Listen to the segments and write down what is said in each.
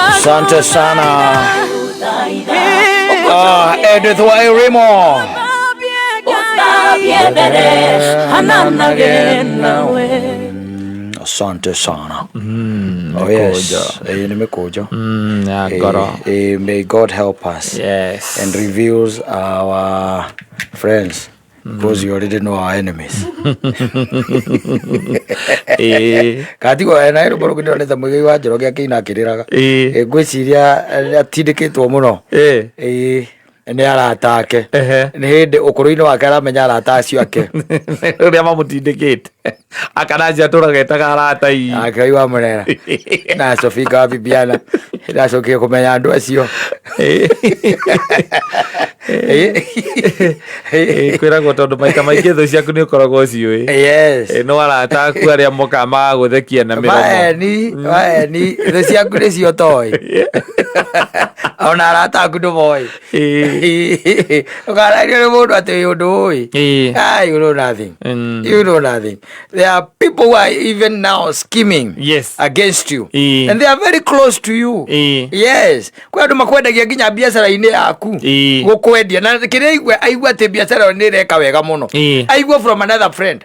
Asante sana. Ah, Edith Wairimu. Asante sana. Oh yes. Eh, nimekuja. Ya ngoro. May God help us and reveals our friends because you already know our enemies. Katigwo ena rwĩmbo rũngĩ ndĩronete Mũigai wa Njoroge akĩina akĩrĩraga. Ngwĩciria atindĩkĩtwo mũno. Nĩ arata ake. Nĩ hĩndĩ ũkũrũ-inĩ wake aramenya arata acio ake. Ũrĩa mamũtindĩkĩte akana atũraga etaga arata ii. Ngai wa Mũrera na Sofinga wa Bibiana ndacokire kũmenya andũ acio. Kwĩragwo tondũ maita maingĩ thũ ciaku nĩ ũkoragwo ciũĩ. No arata aku arĩa mokaga magagũthekia na mĩromo. Maeni maeni, thũ ciaku nĩcio ũtoĩ, ona arata aku ndũmoĩ. Ũkarario nĩ mũndũ atĩ wĩ ũndũ ũĩ. Ah, you know nothing. You know nothing. There are people who are even now scheming against you and they are very close to you. Yes, kwĩ andũ makwendagia nginya biacara-inĩ yaku. Gũkwendia na kĩrĩa aigua, aigua atĩ biacara ĩyo nĩ ĩreka wega mũno. Aigua from another friend.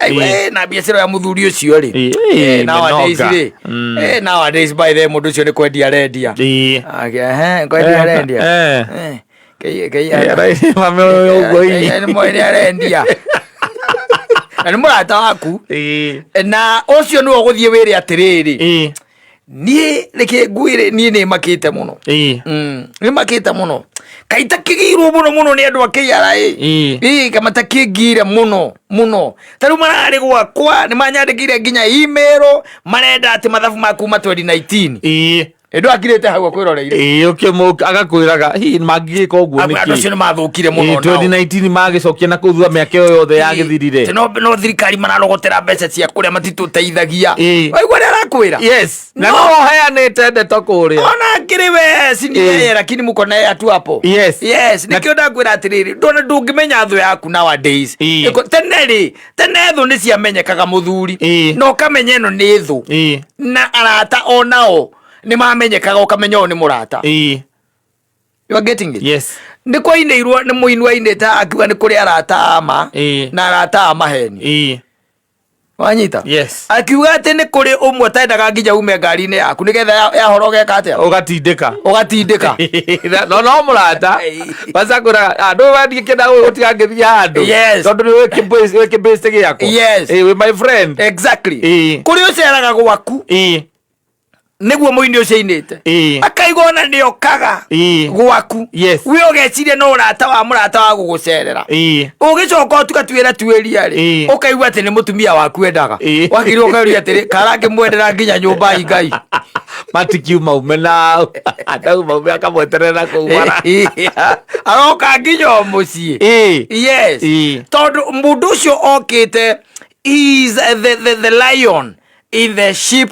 Aigua na biacara ya mũthuri ũcio rĩ, nowadays mĩnoga. rĩ, nowadays by the way, mũndũ ũcio nĩ kwendia arendia. Ake, kwendia arendia. Mame ũguo ii. Nĩ moĩ nĩ arendia na nĩ mũrata waku. Na ũcio nĩwe ũgũthiĩ wĩre atĩrĩrĩ, niĩ reke ngwĩre, niĩ nĩ makĩte mũno. Nĩ makĩte mũno, kaĩ itakĩgĩirwo mũno mũno nĩ andũ a KRA. Ĩ kama takĩngire mũno mũno, ta rĩu mararĩ gwakwa, nĩ manyandĩkĩire nginya email, marenda atĩ mathabu ma kuma 2019. Ĩ ndwakirĩte hau akwĩroreire. Agakwĩraga hihi mangĩgĩka ũguo. Andũ nĩkĩ? Acio nĩ mathũkire mũno nao. 2019 magĩcokia na kũu thutha mĩaka ĩyo yothe yagĩthirire. Atĩ no thirikari mararogotera mbeca cia kũrĩa, matitũteithagia. Waigua ũrĩa arakwĩra? Yes, na No. no ũheanĩte ndeto kũrĩa. Ona kĩrĩ we si ni yeye, lakini muko naye atu hapo. Yes, nikĩo ndakwĩra atĩrĩrĩ, ndona ndũngĩmenya thũ yaku nowadays. Tene rĩ, tene thũ nĩ ciamenyekaga, mũthuri, na ũkamenya ĩno nĩ thũ. Na arata onao nĩ mamenyekaga, ũkamenya ũyũ nĩ mũrata. You are getting it? Yes. Nĩ kwainĩirwo nĩ mũini wainĩte akiuga nĩ kũrĩ arata a ma na arata a maheni. Wanyita? Yes. Akiuga atĩ nĩ kũrĩ ũmwe ũtendaga nginya ume ngari-inĩ yaku nĩgetha yahora ũgeka atĩa? Ũgatindĩka. Ũgatindĩka. No mũrata bacakũraga andũ wendiĩ kĩenda ũtigangĩthiĩ handũ tondũ nĩ wĩ kĩbĩcĩ gĩakwa. Wĩ my friend. Kũrĩ ũceraga gwaku, nĩguo mũini ũcio ainĩte. Akaigua ona nĩ okaga gwaku. We ũgeciria no ũrata wa mũrata wa gũgũcerera. Ũgĩcoka ũtuka twĩra tuĩria rĩ, ũkaigua atĩ nĩ mũtumia waku endaga. Wakirwo ũkauria atĩrĩ, karangĩmwendera nginya nyũmba i Ngai. Matikiuma ume na atauma ume akamweterera kũu bara. Aroka nginya o mũciĩ. Yes. Tondũ mũndũ ũcio okĩte is the lion in the sheep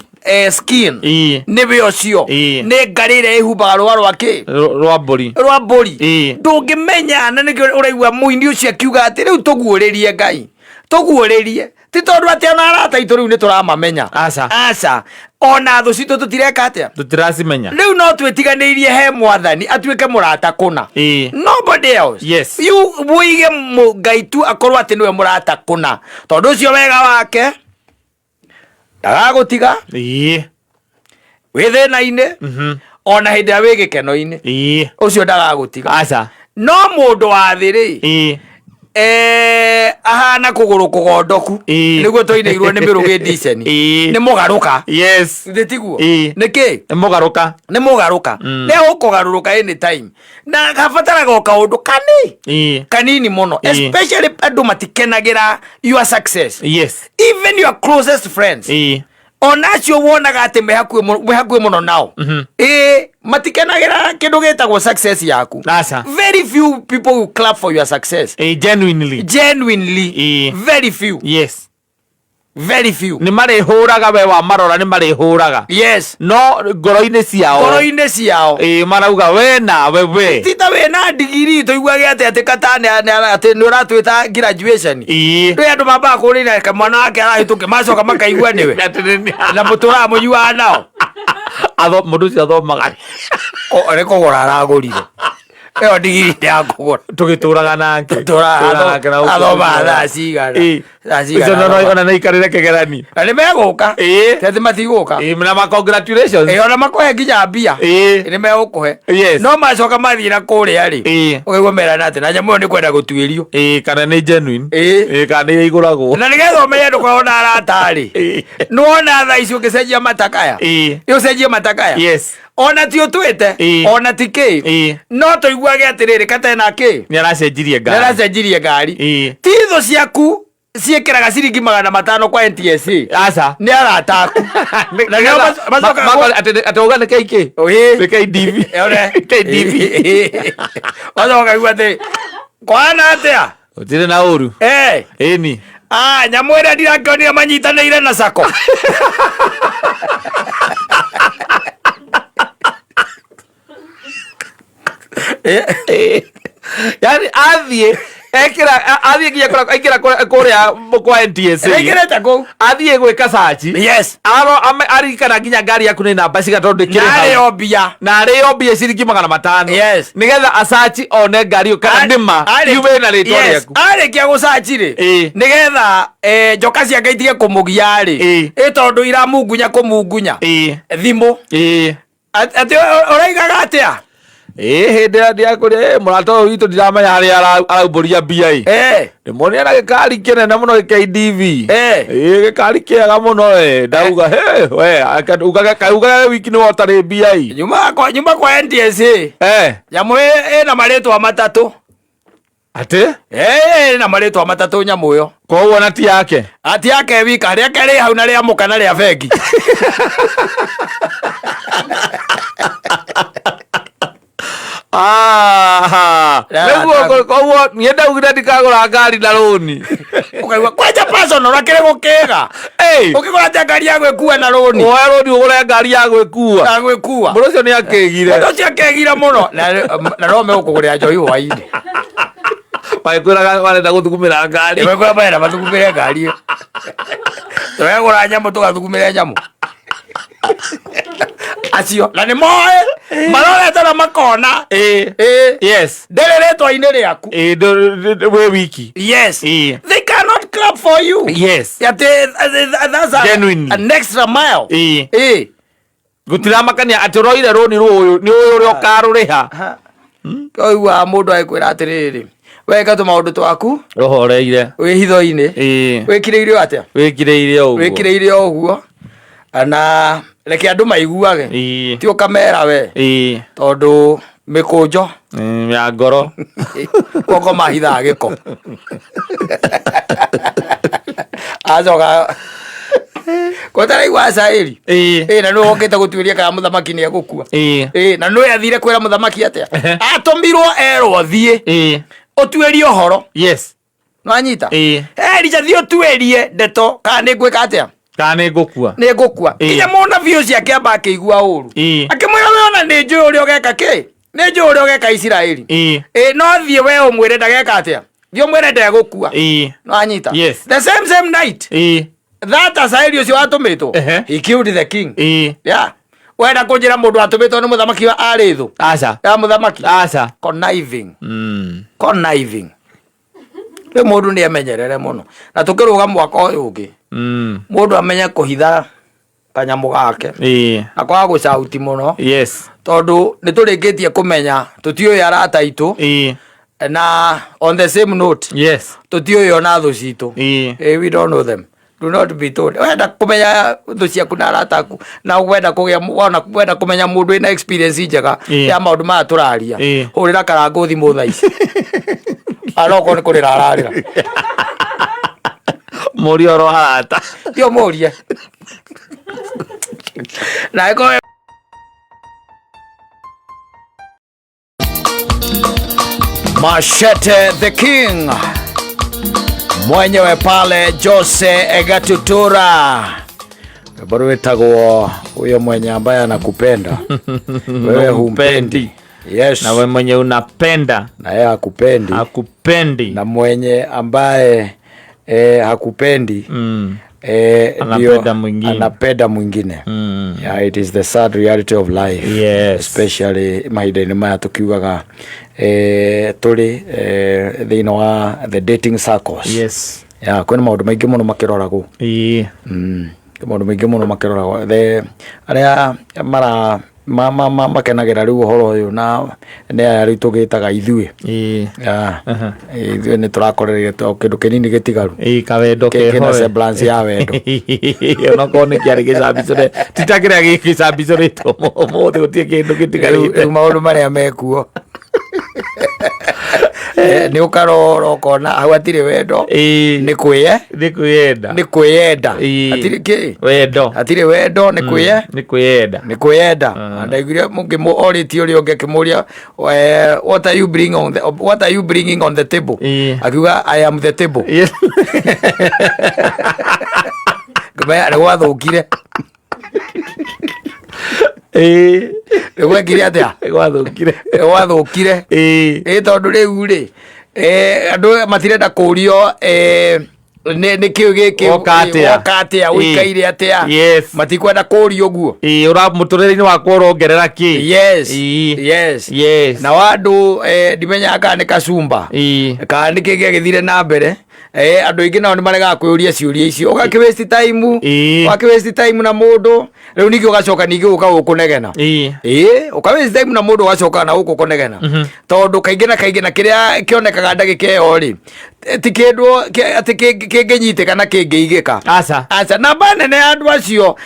skin. Nĩwe ũcio. Nĩ ngarĩ ĩrĩa ĩhumbaga rũa rwa kĩ? Rwa mbũri. Rwa mbũri. Ndũngĩmenya, na nĩkĩo ũraigua mũini ũcio akiuga atĩ rĩu tũguũrĩrie Ngai, tũguũrĩrie, ti tondũ atĩ ona arata aitũ rĩu nĩ tũramamenya. Aca. Aca, ona thũ citũ tũtireka atĩa? Tũtiracimenya. Rĩu no twĩtiganĩirie he Mwathani atuĩke mũrata kũna. Nobody else. You wũige Ngai tu akorwo atĩ nĩwe mũrata kũna, tondũ ũcio wega wake ndagagũtiga wĩ thĩna-inĩ, ona hĩndĩ ĩrĩa wĩ gĩkeno-inĩ. Ũcio ndagagũtiga. Aca. No mũndũ wa thĩ rĩ, ahana kũgũrũ kũgondoku. Nĩguo twainĩirwo nĩ mĩrũgĩ ndiceni. Nĩ mũgarũka. Thĩ tiguo? Nĩkĩ? Nĩ mũgarũka. Nĩ mũgarũka. Nĩ ũkũgarũrũka anytime, na gabataraga o kaũndũ kani kanini mũno. Especially andũ matikenagĩra your success. Even your closest friends, ona acio wonaga atĩ me hakuhĩ mũno nao, ĩ matikenagĩra kĩndũ gĩtagwo success yaku. Aca. Very few people will clap for your success. Genuinely. Genuinely. Very few. Very few. Nĩ marĩhũraga, we wa marora nĩ marĩhũraga. Yes. No ngoro-inĩ ciao, ngoro-inĩ ciao, ĩĩ, marauga we nawe we tita wĩna ndigiri tũiguage atĩ atĩ katane atĩ nĩ ũratwĩta graduation. Kwĩ andũ mambaga kũrĩra mwana wake arahĩtũke, macoka makaigua nĩwe. Atĩ na mũtũraga mũnyuaga nao. Mũndũ ũcio athomaga. Nĩ kũgũra aragũrire ĩyo ndigiri nĩ ya kũgũra. Tũgĩtũraga nake. Tũraga Tũraga nake na gũkũ athomaga tũtũraga. thaa cigana? Thaa Ũcio cigana athoma? Ona nĩ aikarĩre kĩgeranio. Na nĩ megũka. Ti atĩ matigũka. Ĩĩ, na ma congratulations. Ĩĩ, ona makũhe nginya mbia. Nĩ megũkũhe. No macoka mathiĩ na kũrĩa rĩ, ũkaigua merana atĩ na nyamũ ĩyo nĩ kwenda gũtuĩrio. Ĩĩ, kana nĩ genuine. Ĩĩ, kana nĩ ĩgũragwo. Na nĩgetha ũmenye ndũkoragwo na arata rĩ, nĩwona thaa ici ũngĩcenjia matakaya, ĩ ũcenjie matakaya, ona ti ũtwĩte, ona ti kĩ, no tũiguage atĩrĩrĩ, katena kĩ Nĩ aracenjirie nĩ ngari. Aracenjirie ngari. Ti thũ ciaku ciĩkĩraga ciringi 500 kwa NTSA. Aca. Nĩ arata aku. Na nĩo macokaga Atĩ uga nĩ KK. Ĩĩ. Nĩ KDV. Ore. KDV. Macoka kaigua atĩ kwana atĩa. Gũtirĩ na ũru. Ĩni. Ah, nyamũ ĩrĩa ndirakĩonire manyitanĩire na sako. Yani athiĩ ekĩra athiĩ nginya aingĩra kũrĩa kwa NTSA. Ĩkĩrĩte kũu. Athiĩ gwĩka search. Aro arikana nginya ngari yaku nĩ namba cigana tondũ ndĩkĩrĩ hau. Narĩo mbia. Na arĩo mbia ciringi 500. Nĩgetha acaci one ngari ĩyo kana nĩma yume na rĩtwa rĩaku. Arĩkia gũcaci rĩ, nĩgetha njoka ciake itige kũmũgia rĩ, ĩ tondũ iramungunya kũmungunya thimũ. Atĩ ũraigaga atĩa? Ĩĩ, hĩndĩ ĩrĩa ndiakũrĩa mũrata ũyũ witũ ndiramenya harĩa araumbũria mbia ĩ. Ndĩmuonire na gĩkari kĩnene mũno gĩ KDV. Ĩĩ, gĩkari kĩega mũno ĩ. Ndauga he we ugage wiki nĩwe ũtarĩ mbia ĩ. Nyuma kwa NTSA. Nyamũ ĩna marĩtwa matatũ. Atĩ? Ĩna marĩtwa matatũ nyamũ ĩyo. Koguo na ti yake. Ati yake wika, rĩake rĩ hau na rĩa mũka na rĩa bengi. Nĩguo koguo niĩ ndaugire ndikagũra ngari na rũni. Ũkaigua kwanja personal akĩrĩ gũkĩga. Ũkĩgũra atĩa ngari ya gwĩkua na rũni? Woe rũni ũgũre ngari ya gwĩkua. Ya gwĩkua. Mũndũ ũcio nĩ akĩgire. Mũndũ ũcio akĩgire mũno. Na no megũkũgũrĩra njohi hwainĩ. Magĩkwĩraga marenda gũthugumĩra ngari. Magĩkwĩra marenda mathugumĩre ngari ĩyo. Tũregũra nyamũ tũgathugumĩre nyamũ. Acio na nĩ moĩ marorete na makona. Ndĩrĩ rĩtwa-inĩ rĩaku. Wĩ wiki. Yes. They cannot clap for you. Yes. Atĩ that's Genuinely. an extra mile. Gũtiramakania atĩ ũroire rũni rũyũ nĩ ũyũ ũrĩa ũkarũrĩha. Ũiguaga mũndũ agĩkwĩra atĩrĩrĩ, weka tũmaũndũ twaku ũhoreire wĩ hitho-inĩ, wĩkirĩire o atĩa? Wĩkirĩire o ũguo. Wĩkirĩire o ũguo, na reke andũ maiguage, ti ũkamera we, tondũ mĩkũnjo ya ngoro guoko mahithaga gĩko. Acoka kotaraigua Acaĩri. Ĩ, na nĩwe wokĩte gũtuĩria kana mũthamaki nĩ egũkua. Ĩ, na nĩwe athire kwĩra mũthamaki atĩa? Atũmirwo erwo thiĩ ũtuĩrie ũhoro. Nwanyita? Elija, thiĩ ũtuĩrie ndeto kana nĩ ngwĩka atĩa? Kana nĩ ngũkua. Nĩ ngũkua. Nginya mũnabii ũcio akĩamba akĩigua ũru, akĩmwĩra, we ona nĩ njũĩ ũrĩa ũgeka kĩ, nĩ njũĩ ũrĩa ũgeka Isiraeli. Ĩ, no thiĩ we ũmwĩre ndageka atĩa, thiĩ ũmwĩre ndegũkua. Nwanyita? Yes. The same same night that Asaeli ũcio watũmĩtwo, he killed the king. Yeah, wenda kũnjĩra mũndũ atũmĩtwo nĩ mũthamaki wa arĩ thũ Aca. Ya mũthamaki? Aca. Conniving. Conniving. Rĩu mũndũ nĩ emenyerere mũno, na tũkĩrũga mwaka ũyũ ũngĩ, mũndũ amenye kũhitha kanyamũ gake na kwaga gũcauti mũno, tondũ nĩ tũrĩkĩtie kũmenya tũtiũĩ arata aitũ, na on the same note, tũtiũĩ ona thũ citũ. We don't know them. Do not be told. Wenda kũmenya thũ ciaku na arata aku, na wenda kũgĩa wona wenda kũmenya mũndũ wĩna experience njega ya maũndũ maya tũraria, hũrĩra Karangũ thimũ thaa ici, arokorwo nĩ kũrĩra ararĩra. Mũrie oro arata. Ti ũmũrie na ĩkorwo. Machete the King. Mwenyewe pale Jose Gatutura, rwĩmbo rwĩtagwo huyo mwenye ambaye anakupenda wewe humpendi. Yes. Na we mwenye unapenda na yeye hakupendi, hakupendi. Na mwenye ambaye hakupendi Anapenda ndio mwingine. Anapenda mwingine. Yeah, it is the sad reality of life. Especially mahinda-inĩ maya tukiugaga tũrĩ thĩinĩ wa the dating circles. Yeah, kwĩna maũndũ maingĩ mũno makĩroragwo. Maũndũ maingĩ mũno makĩroragwo. The arĩa mara ma, ma, ma, makenagĩra rĩu ũhoro ũyũ na nĩ aya rĩu tũgĩtaga ithuĩ. Yeah. Ithuĩ nĩ tũrakorereire to kĩndũ kĩnini gĩtigaru. Kawendo kĩna keho. Semblance ya wendo. Onakorwo nĩ kĩarĩ gĩcambicũre, ti ta kĩrĩa gĩcambicũrĩtwo ũmũthĩ, gũtirĩ kĩndũ gĩtigarĩte. Rĩu maũndũ marĩa mekuo nĩ ũkarora ũkona hau hatirĩ wendo. Nĩ kwĩye Nĩ kwĩyenda. Nĩ kwĩyenda. Hatirĩ kĩ Wendo. Hatirĩ wendo, nĩ kwĩye Nĩ kwĩyenda. Nĩ kwĩyenda. Ndaiguire mũngĩ orĩtie ũrĩa ũngĩ akĩmũria, "What are you bringing on the table?" Akiuga, "I am the table." Ngĩmenya nĩ gwathũkire. Nĩ gwekire atĩa? Nĩ gwathũkire. Nĩ gwathũkire. Ĩ tondũ rĩu rĩ, andũ matirenda kũrio nĩ kĩũ gĩkĩ. Woka atĩa? Woka atĩa? Ũikaire atĩa? Matikwenda kũrio ũguo. Ĩĩ, ũra mũtũrĩre-inĩ wakwa ũrongerera kĩ? Nao andũ, ndimenyaga kana nĩ kacumba kana nĩ kĩ gĩagĩthire na mbere, andũ aingĩ nao nĩ maregaga kwĩyũria ciũria icio, ũgakĩ waste time. Ũgakĩ waste time na mũndũ, rĩu ningĩ ũgacoka ningĩ gũka gũkũnegena. Ĩĩ, ũka waste time na mũndũ, ũgacoka na gũkũ kũnegena, tondũ kaingĩ na kaingĩ na kĩrĩa kĩonekaga ndagĩka ĩyo rĩ, ti kĩndũ atĩ kĩngĩnyitĩka na kĩngĩigĩka. Aca. Aca, namba nene ya andũ acio,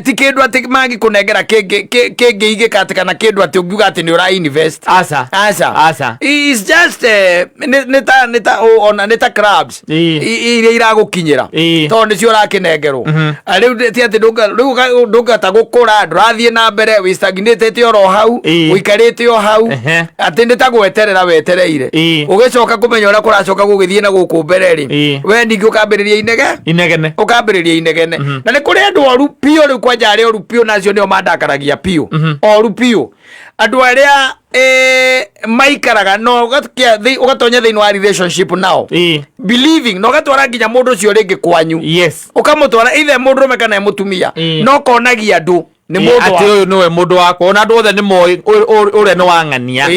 ti kĩndũ atĩ mangĩkũnengera kĩngĩigĩka atĩ kana kĩndũ atĩ ũngiuga atĩ nĩ ũra invest. Aca. Aca. Aca. It's just nĩ ta ona nĩ ta crabs iria iragũkinyĩra, tondũ nĩcio ũrakĩnengerwo. Rĩu ti atĩ rĩu ndũngĩhota gũkũra, ndũrathiĩ na mbere, wĩ stagnatĩte oro hau, ũikarĩte o hau, atĩ nĩ ta gweterera wetereire. Ũgĩcoka kũmenya ũrĩa kũracoka gũgĩthiĩ na gũkũ mbere rĩ, we ningĩ ũkambĩrĩria inege Inegene. Ũkambĩrĩria inegene. Na nĩ kũrĩ andũ oru biũ rĩu, kwanja arĩa oru biũ, nacio nĩo mandakaragia biũ, oru biũ, andũ arĩa maikaraga no ũgatonya thĩinĩ wa relationship nao believing na ũgatwara nginya mũndũ ũcio rĩngĩ kwanyu, ũkamũtwara ithe mũndũrũme kana mũtumia, no konagia andũ nĩ mũndũ Atĩ ũyũ nĩwe mũndũ wakwa, ona andũ othe nĩ moĩ ũrĩa nĩ wang'ania.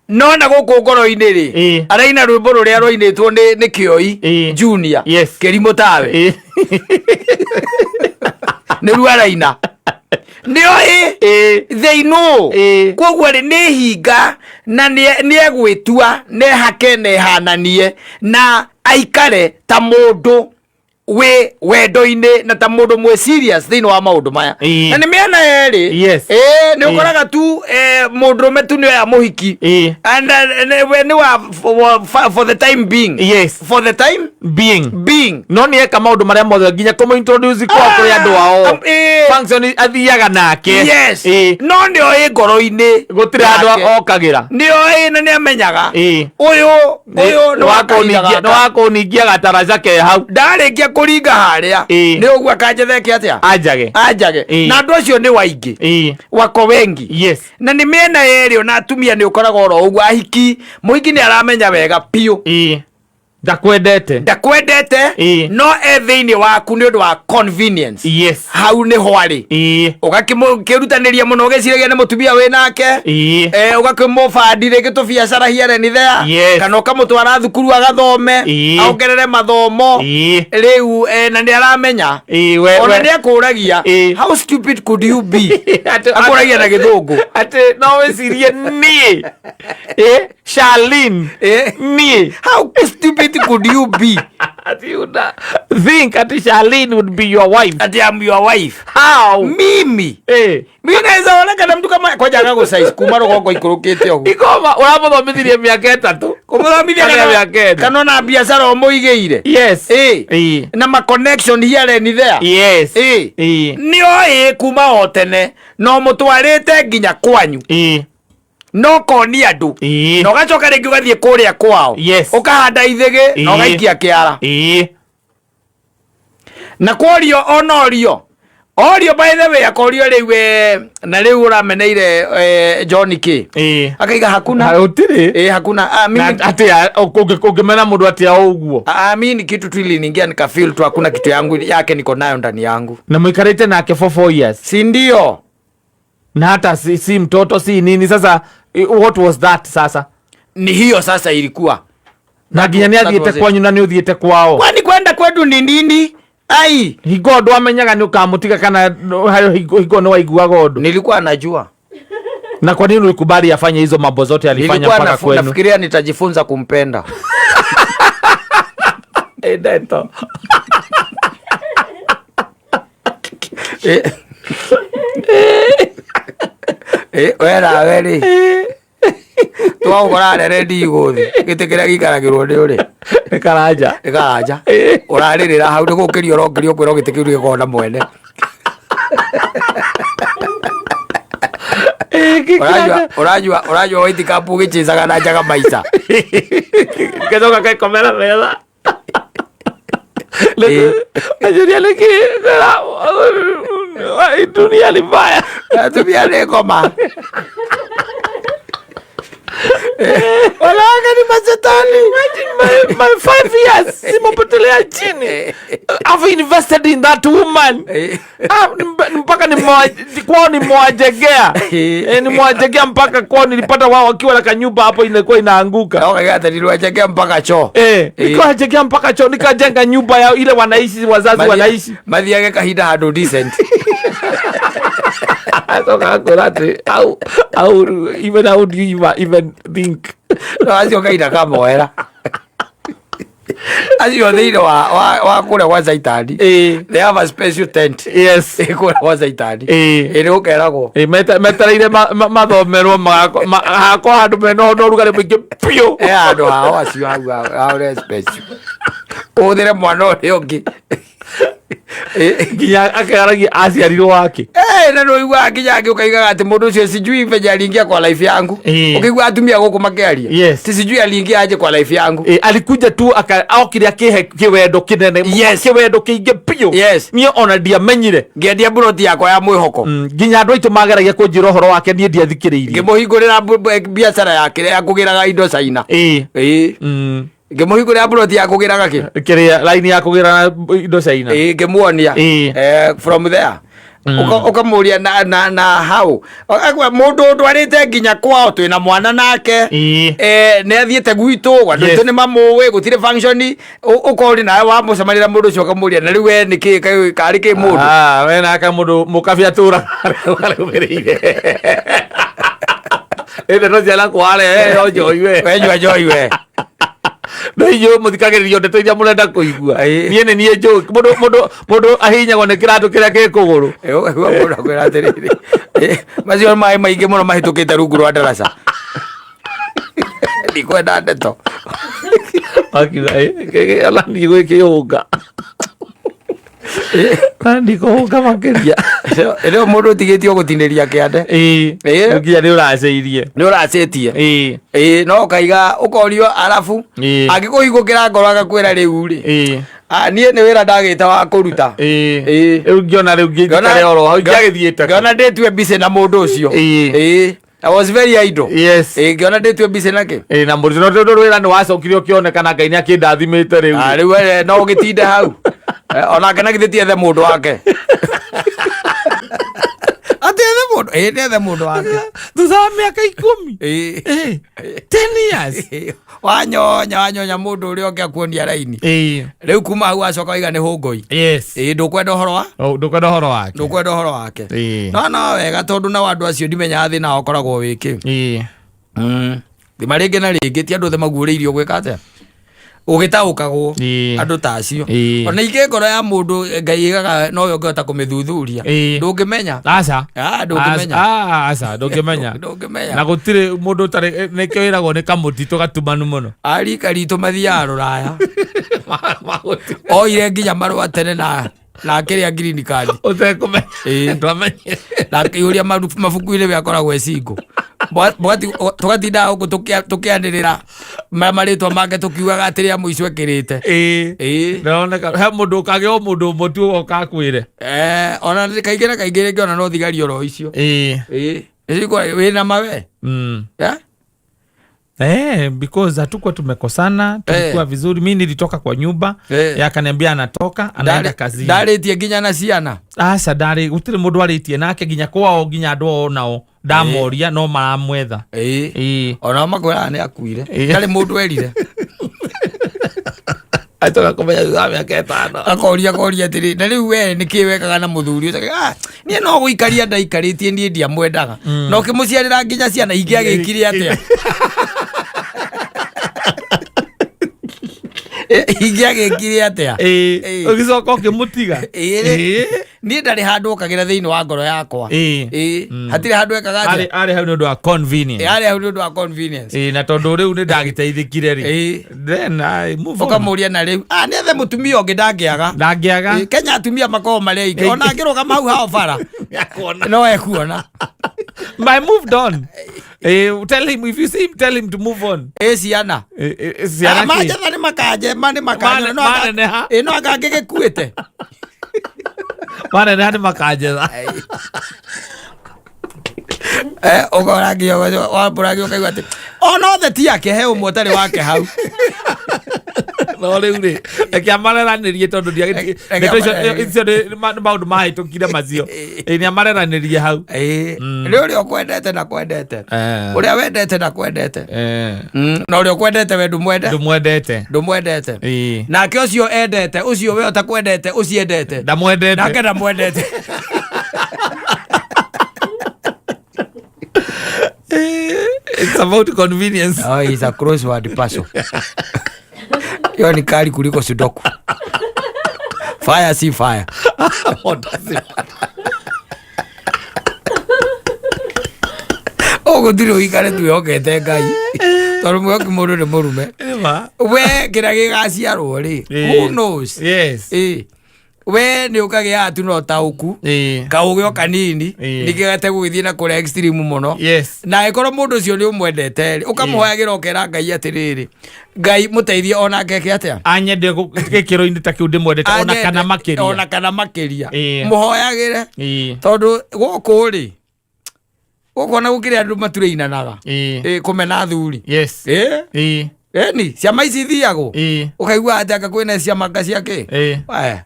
No na gũkũ ngoro-inĩ rĩ, araina rwĩmbo rũrĩa rwainĩtwo nĩ Kĩoi Junior, kĩrimũ tawe. Nĩruo araina, nĩoĩ. They know. Koguo rĩ, nĩ hinga na nĩ egwĩtua nehake nehananie na aikare ta mũndũ wĩ wendo-inĩ na ta mũndũ mwĩ serious thĩinĩ wa maũndũ maya. Na nĩ mĩena yerĩ. Ĩĩ, nĩ ũkoraga tu mũndũrũme tu nĩoya mũhiki and we nĩ wa for the time being. For the time being. Being. No nĩ eka maũndũ marĩa mothe nginya kũmũ introduce kwa kũrĩ andũ ao. Function athiaga nake. No nĩ oĩ ngoro-inĩ Gũtirĩ handũ yake. Okagĩra. Nĩ oĩ na nĩ amenyaga ũyũ nĩ wa kahinda nĩ gaka. Wa kũningia gataraca ke hau. Ndarĩkia kũringa harĩa, nĩ ũguo akanjetheke atĩa? Anjage. Anjage. Na andũ acio nĩ waingĩ, wako wengi. Na nĩ mĩena yerĩ, ona atumia nĩ ũkoraga oro ũguo, ahiki, mũhiki nĩ aramenya wega biũ Ndakwendete. Ndakwendete. No e thĩinĩ waku nĩ ũndũ wa convenience. Hau nĩho arĩ. Ũgakĩrutanĩria mũno ũgĩciragia nĩ mũtumia wĩ nake. Ũgakĩmũbandi rĩngĩ tũbiacara here and there, kana ũkamũtwara thukuru agathome, aongerere mathomo. Rĩu na nĩ aramenya. We Ona nĩ akũragia, "How stupid could you be?" Akũragia na gĩthũngũ. Atĩ no wĩcirie niĩ, Charlene, niĩ. "How stupid could you be?" Ati you think ati Charlene would be your wife? Ati I'm your wife. How? Mimi mi naweza onekana mtu kama kwanja agagũcaici kuma rũgongo ikũrũkĩte ũguo. Ikoma ũramũthomithirie mĩaka 3. Kũmũthomithia Kana mĩaka 4. Kana ona biacara ũmũigĩire. Na ma connection here and there. Nĩ oĩ kuma o tene na ũmũtwarĩte nginya kwanyu. No konia andũ. Na ũgacoka rĩngĩ ũgathiĩ kũrĩa kwao. Ũkahanda ithĩgĩ na ũgaikia kĩara. Na kworio onorio orio, by the way, akorio rĩu na rĩu ũrameneire John kĩ? Akaiga hakuna. Gũtirĩ. Hakuna. Ah, mimi Na atĩa ũngĩmena mũndũ atĩa ũguo? Ah, mimi ni kitu tu iliniingia, nikafeel tu hakuna kitu yangu yake niko nayo ndani yangu. Na mũikarĩte nake for 4 years. Si ndio? Na hata si mtoto, si nini. Sasa what was that sasa? Ni hiyo sasa ilikuwa. Na nginya nĩ That was athiĩte it. kwanyu na nĩ ũthiĩte kwao. Kwani kwenda kwetu ni nini? Ai. Hingo ndwamenyaga nĩ ũkamũtiga kana hayo hingo nĩ waiguaga ũndũ? Nilikuwa najua. Na kwa nini ulikubali afanye hizo mambo zote alifanya Nilikuwa mpaka kwenu? Nafikiria nitajifunza kumpenda. Ndeto. We nawe rĩ, twagũkora nene ndigũthi gĩtĩ kĩrĩa gĩikaragĩrwo nĩ ũrĩ? Nĩ Karanja. Nĩ Karanja. Ũrarĩrĩra hau nĩ gũkĩrio ũrokĩrio kwĩrwo gĩtĩ kĩu gĩkoragwo na mwene. Ũranyua white cup ũgĩchĩcaga na njaga maica. Gacoka gekomera metha. Anjũria nĩkĩ dunia ni mbaya. Atumia nĩ ngoma. Wanawake ni mashetani. Imagine my 5 years zimepotelea chini. I've invested in that woman. Ah, mpaka kwao nimewajengea. Nimewajengea mpaka kwao, nilipata wao wakiwa na kanyumba hapo ilikuwa inaanguka. Ũkaiga niliwajengea mpaka choo. Nikawajengea mpaka choo, nikajenga nyumba yao ile wanaishi wazazi wanaishi. Mathiage kahinda handũ decent. Acoka akwĩra atĩ how even how do you even think? No acio kahinda kamoera acio thĩinĩ wa kũrĩa gwa Caitani. They have a special tent. Kũrĩa gwa Caitani. Ĩ nĩ gũkeragwo. Metereire mathomerwo hakwa handũ mena ũrugarĩ mũingĩ biũ. He handũ hao acio hau hau hau special ũhũthĩre mwana ũrĩa ũngĩ. Nginya akegaragia aciarirwo wake. Na nĩ ũiguaga nginya angĩ ũkaigaga atĩ mũndũ ũcio sijui venye aliingia kwa life yangu. Ũkĩigua atumia gũkũ makĩaria. Ti sijui aliingia aje kwa life yangu. Alikuja tu okire akĩhe kĩwendo kĩnene. Kĩwendo kĩingĩ biũ. Niĩ ona ndiamenyire. Ngĩendia mburoti yakwa ya mwĩhoko. Nginya andũ aitũ mageragia kũnjĩra ũhoro wake, niĩ ndiathikĩrĩirie. Ngĩmũhingũrĩra biacara yake ya kũgĩraga indo China. Ngĩmũhingũrĩra mburoti ya kũgĩraga kĩ? Kĩrĩa laini ya kũgĩra indo China. Ngĩmuonia. From there ũkamũria na how mũndũ ndwarĩte nginya kwao twĩna mwana nake. Nĩ athiĩte gwitũ, andũ aitũ nĩ mamũĩ, gũtirĩ function ũkori nawe wamũcemanĩra mũndũ ũcio ũkamũria na rĩu we nĩ kĩ karĩ kĩ mũndũ. Ah, we nake mũndũ mũkabia tũra arũmĩrĩire. Ĩ ndeto ciana kware no njohi we. We nyua njohi we. No inyuĩ mũthikagĩrĩrio ndeto iria mũrenda kũigua. Niĩ nĩ niĩ njũĩ mũndũ ahihinyagwo nĩ kĩratũ kĩrĩa kĩ kũgũrũ. Ũkaigua mũndũ akwĩra atĩrĩrĩ, macio maĩ maingĩ mũno mahĩtũkĩte rungu rwa ndaraca, ndikwenda ndeto. Akiuga ona ndigwĩkĩhũnga na ndikũhũnga makĩria. Rĩu mũndũ ũtigĩtio gũtinĩria kĩande. Nginya nĩ ũracĩirie. Nĩ ũracĩtie. No ũkaiga ũkorio arabu angĩkũhingũkĩra ngoro agakwĩra rĩu rĩ, niĩ nĩ wĩra ndagĩte wa kũruta. Rĩu ngĩona rĩu ngĩikare oro hau ingĩagĩthiĩte. Ngĩona ndĩtue busy na mũndũ ũcio. I was very idle. Ngĩona ndĩtue busy nake. Na mũndũ no tondũ wĩra nĩ wacokire ũkĩonekana, Ngai nĩ akĩndathimĩte rĩu. Ah, rĩu no ũgĩtinde hau. Onake na githĩ ti ethe mũndũ wake, atĩ ethe mũndũ, nĩ ethe mũndũ wake. Thutha wa mĩaka 10. 10 years. Wanyonya mũndũ ũrĩa ũngĩ akuonia raini. Rĩu kuma hau wacoka waiga nĩ hũngoi. Ndũkwenda ũhoro wa Oh, ndũkwenda ũhoro wake. Ndũkwenda ũhoro wake. No wega tondũ nao andũ acio ndimenyaga thĩna ũkoragwo wĩkĩ. Thima rĩngĩ na rĩngĩ ti andũ othe maguũrĩirio gwĩka atĩa ũgĩtaũkagwo. Andũ ta acio, ona ingĩ ngoro ya mũndũ Ngai ĩgaga nowe ũngĩhota kũmĩthuthuria. Ndũngĩmenya. Aca. Ah, ndũngĩmenya. Ah, aca, ndũngĩmenya. Ndũngĩmenya. Na gũtirĩ mũndũ ũtarĩ nĩkĩo ĩragwo nĩ kamũtitũ gatumanu mũno. Arika ritũ mathiaga rũraya, oire nginya marũa tene na akĩrĩa green card. Ũtekũmenya. Ndwamenye. Na akĩihũria mabuku-inĩ we akoragwo e single. Tũgatindaga gũkũ tũkĩanĩrĩra marĩtwa make tũkiugaga atĩ rĩa mũico ekĩrĩte. Ĩĩ. Ĩĩ. Ndĩroneka he mũndũ ũkagĩa o mũndũ ũmwe tu ũgoka akwĩre. Ona kaingĩ na kaingĩ rĩngĩ ona no thigari oro icio. Ĩĩ. Ĩĩ. Nĩcio wĩna mawe. Eh? Because hatukuwa tumekosana, tulikuwa vizuri. Mi nilitoka kwa nyumba, yeye akaniambia anatoka, anaenda kazini. Ndarĩtie nginya na ciana. Aca ndarĩ, gũtirĩ mũndũ arĩtie nake nginya kwao, nginya andũ ao nao ndamoria no maramwetha. Ĩĩ. Ĩĩ. Onao makwĩraga nĩ akuire. Ĩĩ. Ndarĩ mũndũ erire. Acoka kũmenya thutha wa mĩaka 5. Akoria atĩrĩ, na rĩu we nĩkĩ wekaga na mũthuri ũcio? Ah, niĩ no gũikaria ndaikarĩtie, niĩ ndiamwendaga. Na ũkĩmũciarĩra nginya ciana ingĩagĩkire atĩa? Ingĩagĩkire atĩa? Ĩĩ. Ĩĩ. Ũgĩcoka ũkĩmũtiga. Ĩĩ. Ĩĩ. Niĩ ndarĩ handũ okagĩra thĩinĩ wa ngoro yakwa. Ĩĩ. Ĩĩ. Hatirĩ handũ ekaga atĩa? Arĩ hau nĩ ũndũ wa convenience. Ĩĩ, arĩ hau nĩ ũndũ wa convenience. Ĩĩ, na tondũ rĩu nĩ ndagĩteithĩkire rĩ. Ĩĩ. Then I move on. Ũkamũria na rĩu, ah, nĩ ethe mũtumia ũngĩ ndangĩaga. Ndangĩaga. Ĩĩ, Kenya atumia makoragwo marĩ aingĩ. Ona angĩrũgama hau hao bara, Nĩakuona. no ekuona. But I moved on. Tell him, if you see him, tell him to move on. Ĩĩ, ciana. Ciana Ah, kĩ? manjetha nĩ makanje, ma nĩ makanje. No anga- Maneneha. Ĩĩ, no anga angĩgĩkuĩte. Maneneha nĩ makanjetha. Ũkora nginya wambũragio ũkaigua atĩ ona othe ti ake, he ũmwe ũtarĩ wake hau. No rĩu rĩ, reke amareranĩrie tondũ Reke ndeto amareranĩrie. icio nĩ maũndũ mahĩtũkire macio. Ĩĩ, nĩ amareranĩrie hau. Ĩĩ, nĩ ũrĩa ũkwendete na kwendete. Ũrĩa wendete na kwendete. Na ũrĩa ũkwendete we ndũmwende. Ndũmwendete. Ndũmwendete. Ĩĩ. Nake ũcio endete, ũcio we ũtakwendete, ũcio endete. Ndamwendete. Nake ndamwendete. It's about convenience. Oh, it's a crossword puzzle. Hiyo ni kali kuliko Sudoku. Fire si fire. Ũguo tirĩ ũikare twĩhokete Ngai. Tondũ mwĩhoki mũndũ nĩ mũrume. Ĩma. We kĩrĩa gĩgaciarwo rĩ, who knows? Yes. Ĩĩ. We nĩ ũkagĩaga tu na ũtaũku. Ĩĩ. Kaũgĩ o kanini. Ĩĩ. Nĩkĩo gũgĩthiĩ na kũrĩa extreme mũno. Yes. Na angĩkorwo mũndũ ũcio nĩ ũmwendete rĩ, ũkamũhoyagĩra ũkera Ngai atĩrĩrĩ, Ngai mũteithie onake eke atĩa? Anyende gĩkĩro-inĩ ta kĩu ndĩmwendete ona Anyende, kana makĩria. Ona kana makĩria. Ĩĩ. Mũhoyagĩre. Ĩĩ. Tondũ gũkũ rĩ, gũkũ ona gũkĩrĩ andũ maturĩinanaga. Ĩĩ. Ĩĩ, kũmena athuri. Yes. Ĩĩ. Ĩĩ. Ĩni, ciama ici ithiagwo. Ĩĩ. Ũkaigua atĩ anga kwĩna ciama nga cia kĩ? Ĩĩ. Aya.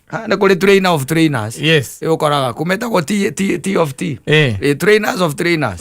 Ha, nĩ kũrĩ trainer of trainers. Yes. Ĩĩ, ũkoraga kũmetagwo T, T, T of T. Ĩĩ. Ĩĩ, trainers of trainers.